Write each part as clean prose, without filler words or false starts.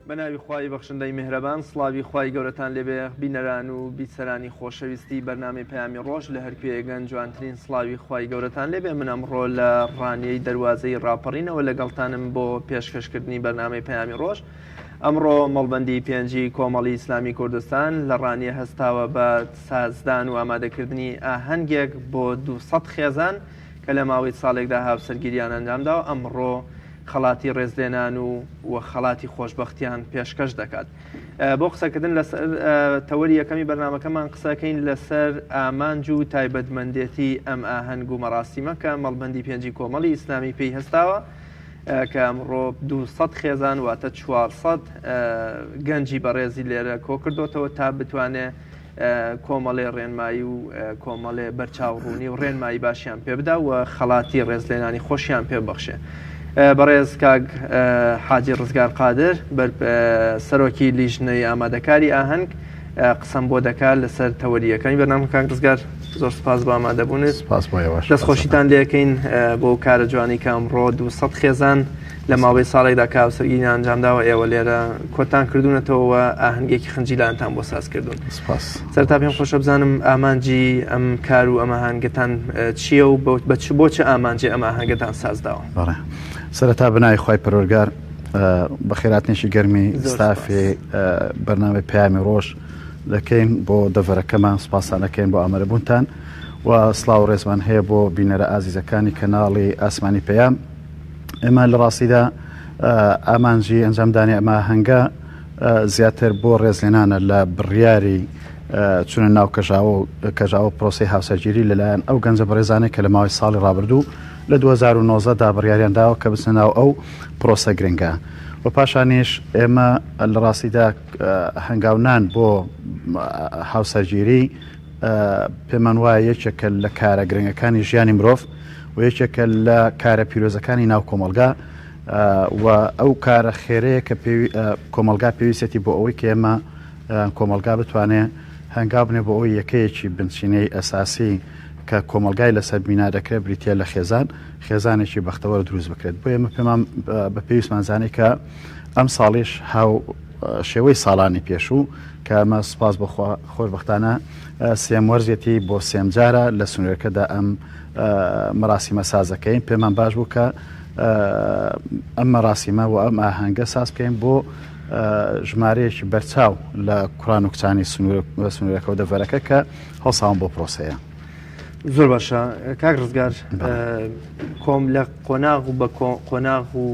بە ناوی خوای بەخشندەی میهرەبان سڵاوی خوای گەورەتان لێبێ بینەران و بیسەرانی خۆشەویستی بەرنامەی پەیامی ڕۆژ لە هەرکوێیەگەن جوانترین سڵاوی خوای گەورەتان لێبێ من ئەمڕۆ لە ڕانیەی دەروازەی ڕاپەڕینەوە لەگەڵتانم بۆ پێشکەشکردنی بەرنامەی پەیامی ڕۆژ ئەمڕۆ مەڵبەندی پێنجی کۆمەڵی ئیسلامی کوردستان لە ڕانیە هەستاوە بە سازدان و ئامادەکردنی ئاهەنگێک بۆ 200 خێزان کە لە ماوەی ساڵێکدا هاوسەرگیریان ئەنجامداوە ئەمڕۆ خەڵاتی ڕێزلێنان و و خەڵاتی خۆشبەختیان پێشکەش دەکات. بۆ قسەکردن لەسەر تەوەری یەکەمی بەرنامەکەمان قسەکەین لەسەر ئامانج و تایبەتمەندێتی ئەم ئاهەنگ و مەراسیمە کە مەڵبەندی پێنجی کۆمەڵی ئیسلامی پێی هەستاوە کە ئەمڕۆ 200 خێزان واتە 400 گەنجی بەڕێزی لێرە کۆکردۆتەوە تا بتوانێ کۆمەڵێ ڕێنمایی و کۆمەڵێ بەرچاوڕوونی و ڕێنمایی باشیان پێ بدا و خەڵاتی ڕێزلێنانی خۆشیان پێ ببەخشێ. بەڕێز کاک حاجی ڕزگار قادر سەرۆکی لیژنەی ئامادەکاری ئاهەنگ قسەم بۆ دەکات لەسەر تەوەریەکانی بەرنامە کاک ڕزگار زۆر سپاس بۆ ئامادەبوونت سپاس بۆ ئێوەش دەستخۆشیتان لێکەین بۆ کارە جوانی کە ئەمڕۆ 200 خێزان لە ماوەی ساڵێکدا کە هاوسەرگیریان ئەنجامداوە ئێوە لێرە کۆتان کردوونەتەوە و ئاهەنگێکی خنجیلانتان بۆ ساز کردوون. سپاس. سەرەتا پێم خۆشە بزانم ئامانجی ئەم کار و ئەم ئاهەنگەتان چییە و بە چ بۆ چ ئامانجێ ئەم ئاهەنگەتان سازداوە؟ بەڵێ سەرەتا بە ناوی خوای پەروەردگار بەخێراتنێکی گەرمی ستافی بەرنامەی پەیامی ڕۆژ دەکەین بۆ دەڤەرەکەمان سپاسان دەکەین بۆ ئامادەبوونتان و سڵاو و ڕێزمان هەیە بۆ بینەرە ئازیزەکانی کەناڵی ئاسمانی پەیام. ئێمە لە ڕاستیدا ئامانجی ئەنجامدانی ئەم ئاهەنگە زیاتر بۆ ڕێزلێنانە لە بڕیاری چونە ناو کەژاوە و کەژاوە پرۆسی هاوسەرگیری لەلایەن ئەو گەنجە بەڕێزانەی کە لە ماوەی ساڵی ڕابردوو لە 2019 دا بڕیاریان داوە کە بچنە ناو ئەو پرۆسە گرنگە و پاشانیش ئێمە لە ڕاستیدا هەنگاونان بۆ هاوسەرگیری پێمان وایە یەکێکە لە کارە گرنگەکانی ژیانی مرۆڤ و یەکێکە لە کارە پیرۆزەکانی ناو کۆمەڵگا و ئەو کارە خێرەیە کە کۆمەڵگا پێویستێتی بۆ ئەوەی کە ئێمە کۆمەڵگا بتوانێ هەنگاو بنێ بۆ ئەوەی یەکەیەکی بنچینەی ئەساسی کە کۆمەڵگای لەسەر بینا دەکرێت بریتە لە خێزان خێزانێکی بەختەوەر دروست بکرێت بۆ ئێمە پێمان بە پێویستمان زانی کە ئەم ساڵیش هاو شێوەی ساڵانی پێشوو کە ئەمە سوپاس بۆ خوا خۆشبەختانە سێم وەرزێتی بۆ سێم جارە لە سنوورەکەدا ئەم مەراسیمە سازەکەین پێمان باش بوو کە ئەم مەراسیمە و ئەم ئاهەنگە ساز بکەین بۆ ژمارەیەکی بەرچاو لە کوڕان و کچانی سنوورەکە و دەڤەرەکە کە هەڵساون بۆ پرۆسەیە. زۆر باشە کاک ڕزگار کۆم لە قۆناغ و بە قۆناغ و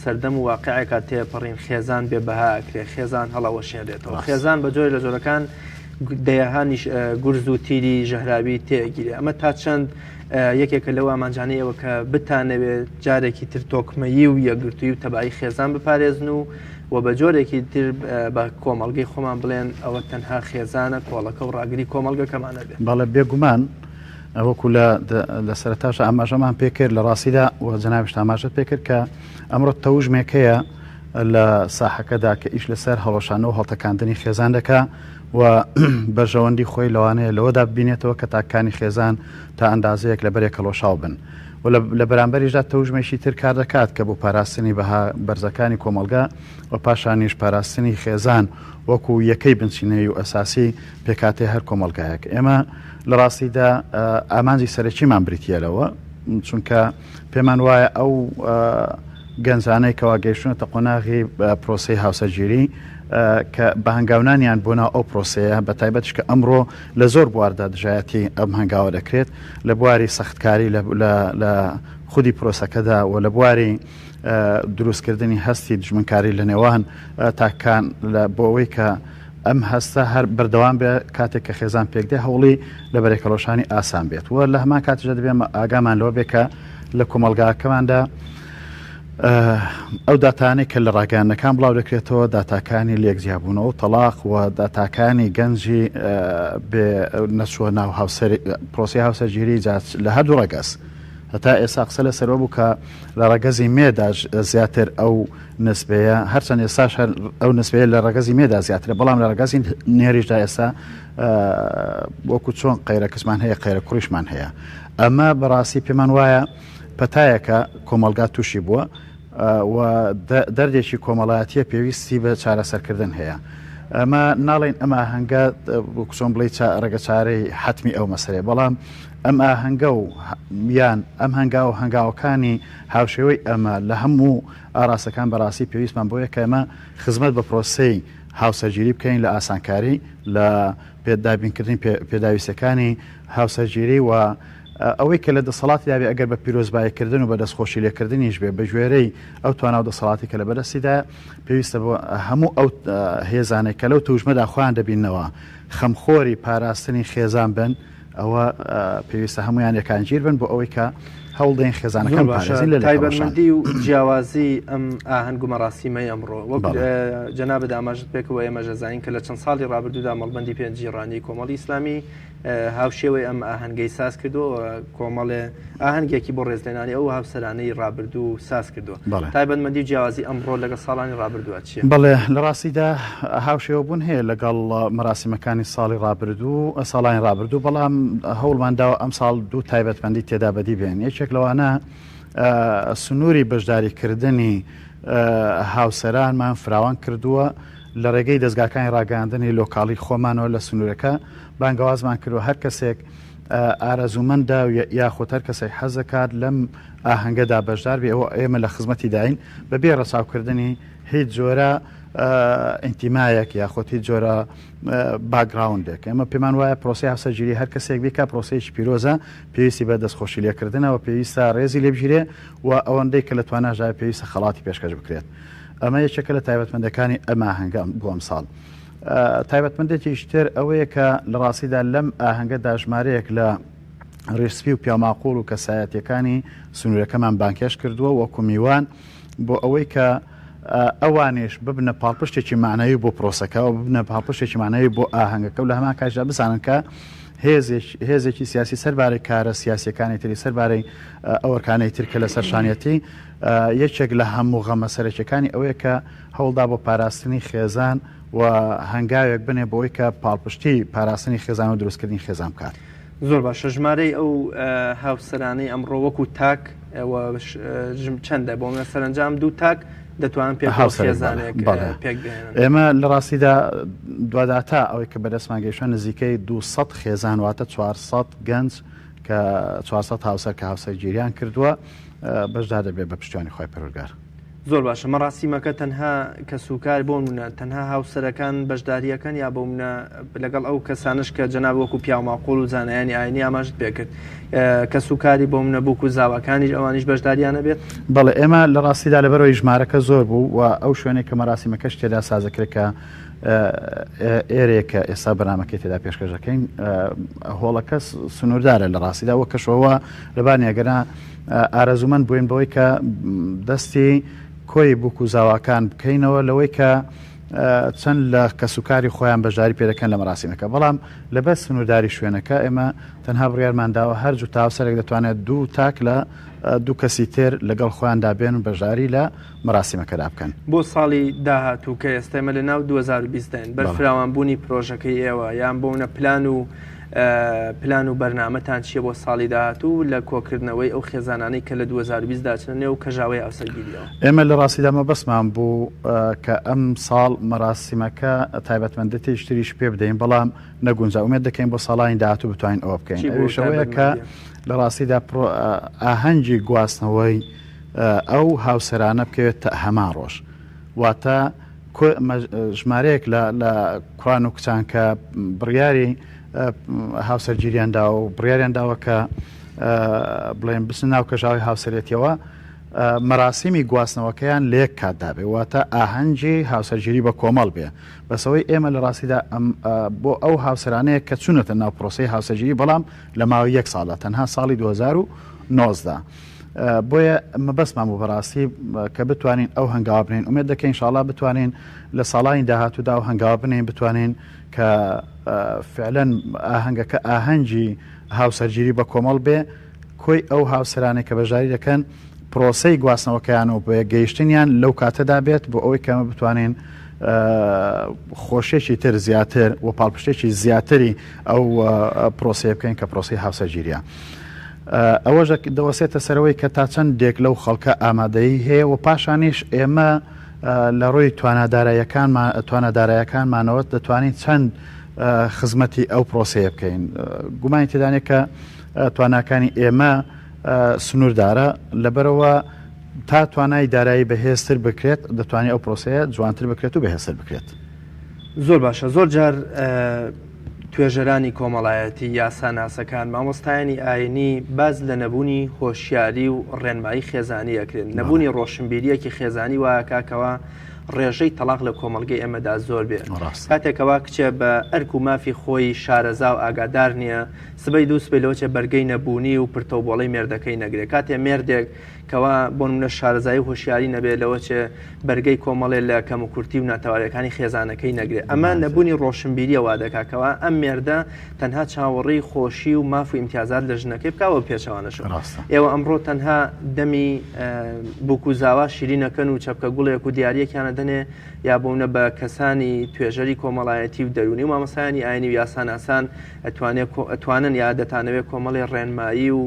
سەردەم و واقعێکا تێپەڕین خێزان بێ بەها ئەکرێ خێزان هەڵەوەشێنرێتەوە خێزان بە جۆرێ لە جۆرەکان دەیەها گورز و تیری ژەهراوی تێگیرێ ئەمە تا چەند یەکێکە لەو ئامانجانەی ئەوە کە بتانەوێت جارێکی تر تۆکمەیی و یەکگرتووی و تەبایی خێزان بپارێزن و و بە جۆرێکی تر بە کۆمەڵگەی خۆمان بڵێن ئەوە تەنها خێزانە کۆڵەکە و ڕاگری کۆمەڵگەکەمانە بێ. بەڵێ بێگومان وەکو لە لە سەرەتاشا ئاماژەمان پێکرد لە ڕاستیدا و جەنابیشت ئاماژەت پێکرد کە ئەمڕۆ تەوژمێک هەیە لە ساحەکەدا کە ئیش لەسەر هەڵۆشانە و هەڵتەکاندنی خێزان دەکا و بەرژەوەندی خۆی لەوانەیە لەوەدا ببینێتەوە کە تاکانی خێزان تا ئەندازەیەک لە بەرێک هەڵۆشاو بن و لە بەرامبەریشدا تەوژمێکی تر کار دەکات کە بۆ پاراستنی بەها بەرزەکانی کۆمەڵگا و پاشانیش پاراستنی خێزان وەکو یەکەی بنچینەیی و ئەساسی پێکهاتەی هەر کۆمەڵگایەک. ئێمە لە ڕاستیدا ئامانجی سەرەکیمان بریتییە لەوە، چونکە پێمان وایە ئەو گەنجانەی کەوا گەیشتوونەتە قۆناغی پرۆسەی هاوسەرگیری کە بە هەنگاونانیان بۆ ناو ئەو پرۆسەیە بە تایبەتیش کە ئەمڕۆ لە زۆر بواردا دژایەتی ئەم هەنگاوە دەکرێت لە بواری سەختکاری لە خودی پرۆسەکەدا و لە بواری دروستکردنی هەستی دژمنکاری لە نێوان تاکان بۆ ئەوەی کە ئەم هەستە هەر بەردەوام بێ کاتێک کە خێزان پێک دێ هەوڵی لە بەرێکەڵۆشانی ئاسان بێت و لە هەمان کاتیشدا دەبێ ئاگامان لەوە بێ کە لە کۆمەڵگاکەماندا ئەو داتانەی کە لە ڕاگەیاندنەکان بڵاو دەکرێتەوە داتاکانی لێک جیابوونەوە و تەلاق و داتاکانی گەنجی بێ نەچووە ناو هاوسەر پرۆسی هاوسەرگیری جا لە هەردوو ڕەگەز هەتا ئێستا قسە لەسەرەوە بوو کە لە ڕەگەزی مێدا زیاتر ئەو نسبەیە، هەرچەند ئێستاش هەر ئەو نسبەیە لە ڕەگەزی مێدا زیاترە، بەڵام لە ڕەگەزی نێریشدا ئێستا وەکو چۆن قەیرە کچمان هەیە قەیرە کوڕیشمان هەیە. ئەمە بەڕاستی پێمان وایە پەتایەکە کۆمەڵگا تووشی بووە. و دەردێکی کۆمەڵایەتیە پێویستی بە چارەسەرکردن هەیە. ئەمە ناڵێین ئەم ئاهەنگە وەک چۆن بڵێی ڕێگەچارەی حەتمی ئەو مەسەلەیە، بەڵام ئەم ئاهەنگە و یان ئەم هەنگاو و هەنگاوەکانی هاوشێوەی ئەمە لە هەموو ئاراستەکان بەڕاستی پێویستمان بۆیە کە ئێمە خزمەت بە پرۆسەی هاوسەرگیری بکەین لە ئاسانکاری لە دابینکردنی پێداویستیەکانی هاوسەرگیری و ئەوەی کە لە دەسەڵاتیدا بێ ئەگەر بە پیرۆزباییکردن و بە دەستخۆشی لێکردنیش بێ بە گوێرەی ئەو توانا و دەسەڵاتی کە لە بەردەستیدایە پێویستە بۆ هەموو ئەو هێزانەی کە لەو تەوژمەدا خۆیان دەبیننەوە خەمخۆری پاراستنی خێزان بن ئەوە پێویستە هەمویان یەکانگیر بن بۆ ئەوەی کە هەوڵدەین خێزانەکان بپارێزین لە تایبەتمەندی و جیاوازی ئەم ئاهەنگ و مەراسیمەی ئەمڕۆ وەک جەنابت ئاماژت پێکەوە ئێمە ژەزانین کە لە چەند ساڵی ڕابردوودا مەڵبەندی پێنجی ڕانی کۆمەڵی ئیسلامی هاوشێوەی ئەم ئاهەنگەی ساز کردووە و کۆمەڵێ ئاهەنگێکی بۆ ڕێزلێنانی ئەو هاوسەرانەی ڕابردوو ساز کردووە. تایبەتمەندی و جیاوازی ئەمڕۆ لەگەڵ ساڵانی ڕابردووە چییە؟ بەڵێ، لە ڕاستیدا هاوشێوەبوون هەیە لەگەڵ مەراسیمەکانی ساڵی ڕابردوو ساڵانی ڕابردوو، بەڵام هەوڵمان داوە ئەمساڵ دوو تایبەتمەندی تێدا بەدی بێن، یەکێک لەوانە سنووری بەشداریکردنی هاوسەرانمان فراوان کردووە لە ڕێگەی دەزگاکانی ڕاگەیاندنی لۆکاڵی خۆمانەوە لە سنوورەکە بانگەوازمان کردووە هەر کەسێک ئارەزوومەندە یاخود هەر کەسێک حەز دەکات لەم ئاهەنگەدا بەشدار بێ ئەوە ئێمە لە خزمەتیداین بەبێ ڕەچاوکردنی هیچ جۆرە ئینتیمایەک یاخود هیچ جۆرە background ێک ئێمە پێمان وایە پرۆسی هاوسەرگیری هەر کەسێک بیکا پرۆسەیەکی پیرۆزە پێویستی بە دەستخۆشی لێکردنەوە پێویستە ڕێزی لێبگیرێ و ئەوەندەی کە لە تواناشدا پێویستە خەڵاتی پێشکەش بکرێت ئەمە یەکێکە لە تایبەتمەندەکانی ئەم ئاهەنگە بۆ ئەمساڵ. تایبەتمەندێکیش تر ئەوەیە کە لە ڕاستیدا لەم ئاهەنگەدا ژمارەیەک لە ڕیشسپی و پیاوماقوڵ و کەسایەتیەکانی سنوورەکەمان بانگهێشت کردووە وەکو میوان بۆ ئەوەی کە ئەوانیش ببنە پاڵپشتێکی مەعنەوی بۆ پرۆسەکە و ببنە پاڵپشتێکی مەعنەوی بۆ ئاهەنگەکە و لە هەمان کاتیشدا بزانن کە هێزێکی سیاسی سەربارەی کارە سیاسیەکانی تری سەربارەی ئەو ئەرکانەی تر کە لەسەر شانیەتی یەکێک لە هەموو غەمە سەرەکیەکانی ئەوەیە کە هەوڵدا بۆ پاراستنی خێزان و هەنگاوێک بنێ بۆی کە پاڵپشتی پاراستنی خێزان و دروستکردنی خێزان بکات. زۆر باشە ژمارەی ئەو هاوسەرانەی ئەمڕۆ وەکو تاک چەندە بۆ منە سەرنجام دوو تاک دەتوان پێ هاوسێزانێک پێک بێنن. ئێمە لە ڕاستیدا دواداتا ئەوەی کە بەدەستمان گەیشتوە نزیکەی 200 خێزان واتە 400 گەنج کە 400 هاوسەر کە هاوسەرگیریان کردووە بەشدار دەبێت بە پشتیوانی خوای پەروەردگار. زۆر باشە مەراسیمەکە تەنها کەسوکار بۆ منە تەنها هاوسەرەکان بەشداریەکەن یا بۆ منە لەگەڵ ئەو کەسانش کە جەناب وەکو پیاو ماقۆل و زانایانی ئاینی ئاماژت پێکرد کەسوکاری بۆ منە بووک و زاواکانیش ئەوانیش بەشداریانە بێت؟ بەڵێ ئێمە لە ڕاستیدا لەبەرەوەی ژمارەکە زۆر بوو و ئەو شوێنێک کە مەراسیمەکەش تێدا سازەکرێت کە ئێرەیە کە ئێستا بەرنامەکەی تێدا پێشکەش دەکەین هۆڵەکە سنووردارە لە ڕاستیدا وە کەشەوە لەبانی ئەگەرنا ئارەزوومەند بووین بەوەی کە دەستی کۆی بووک و زاواکان بکەینەوە لەوەی کە چەند لە کەسوکاری خۆیان بەشداری پێدەکەن لە مەراسیمەکە بەڵام لەبەر سنوورداری شوێنەکە ئێمە تەنها بڕیارمان داوە هەر جووت هاوسەرێک دەتوانێت دوو تاک لە دوو کەسی تر لەگەڵ خۆیاندا بێن و بەشداری لە مەراسیمەکەدا بکەن. بۆ ساڵی داهاتوو کە ئێستا ئێمە لە ناو 2020 داین، بەرفراوانبوونی پرۆژەکەی ئێوە یان بۆ منە پلان و پلان و بەرنامەتان چییە بۆ ساڵی داهاتوو لە کۆکردنەوەی ئەو خێزانانەی کە لە 2020 داچنە نێو کەژاوەی هاوسەرگیریەوە؟ ئێمە لە ڕاستیدا مەبەستمان بوو کە ئەم ساڵ مەراسیمەکە تایبەتمەندێتیی تریش پێ بدەین، بەڵام نەگونجا، ئومێد دەکەین بۆ ساڵانی داهاتوو بتوانین ئەوە بکەین، ئەویش ئەوەیە کە لە ڕاستیدا ئاهەنگی گواستنەوەی ئەو هاوسەرانە بکەوێتە هەمان ڕۆژ، واتە ژمارەیەک لە کوڕان و کچان کە بڕیاری هاوسەرگیریان داوە و بڕیاریان داوە کە بڵێن بچنە ناو کەژاوی هاوسەرێتیەوە مەراسیمی گواستنەوەکەیان لە یەک کاتدا بێ واتە ئاهەنگی هاوسەرگیری بە کۆمەڵ بێ بەسەوەی ئێمە لە ڕاستیدا بۆ ئەو هاوسەرانەیە کە چونەتە ناو پرۆسەی هاوسەرگیری بەڵام لە ماوەی یەک ساڵدا تەنها ساڵی 2019 بۆیە مەبەستمان بوو بەڕاستی کە بتوانین ئەو هەنگاوە بنێین، ئومێد دەکەین ئینشاڵا بتوانین لە ساڵانی داهاتوودا ئەو هەنگاوە بنێین، بتوانین کە فعلەن ئاهەنگەکە ئاهەنگی هاوسەرگیری بە کۆمەڵ بێ، کۆی ئەو هاوسەرانەی کە بەشداری دەکەن پرۆسەی گواستنەوەکەیان و بەیەکگەیشتنیان لەو کاتەدا بێت بۆ ئەوەی کە ئێمە بتوانین خۆشیەکی تر زیاتر و پاڵپشتێکی زیاتری ئەو پرۆسەیە بکەین کە پرۆسەی هاوسەرگیریە. ئەوەش دەوەسێتە سەرەوەی کە تا چەندێک لەو خەڵکە ئامادەیی هەیە و پاشانیش ئێمە لە ڕووی توانادارایەکانمانەوە دەتوانین چەند خزمەتی ئەو پرۆسەیە بکەین. گومانی تێدانە کە تواناکانی ئێمە سنووردارە، لەبەرئەوە تا توانای دارایی بەهێزتر بکرێت دەتوانێت ئەو پرۆسەیە جوانتر بکرێت و بەهێزتر بکرێت. زۆر باشە زۆر جار توێژەرانی کۆمەڵایەتی، یاساناسەکان، مامۆستایانی ئاینی باس لە نەبوونی هۆشیاری و ڕێنمایی خێزانی ئەکرێن. نەبوونی ڕۆشنبیرییەکی خێزانی وا ئەکا کەوا ڕێژەی تەڵاق لە کۆمەڵگەی ئێمەدا زۆر بێ. کاتێک کەوا کچێ بە ئەرک و مافی خۆی شارەزا و ئاگادار نییە، سبەی دوو سبەی لەوەچێ بەرگەی نەبوونی و پرتەوبۆڵەی مێردەکەی نەگرێ. کاتێ مێردێک کەوا بۆ نمونە شارەزایی و هۆشیاری نەبێ لەوەچێ بەرگەی کۆمەڵێ لە کەموکورتی و ناتەواویەکانی خێزانەکەی نەگرێ. ئەمە نەبوونی ڕۆشنبیریە وا دەکا کەوا ئەم مێردە تەنها چاوەڕێی خۆشی و ماف و ئیمتیازات لە ژنەکەی بکا و پێچەوانەشەوە. ئێوە ئەمڕۆ تەنها دەمی بوک و زاوا شیرینەکەن و چەپکە گوڵێک و دیاریەکیان ئەدەنێ یا بۆ نمونە بە کەسانی توێژەری کۆمەڵایەتی و دەروونی و مامۆستایانی ئاینی و یاساناسان ئەتوانێ ئەتوانن یا دەتانەوێ کۆمەڵێ ڕێنمایی و.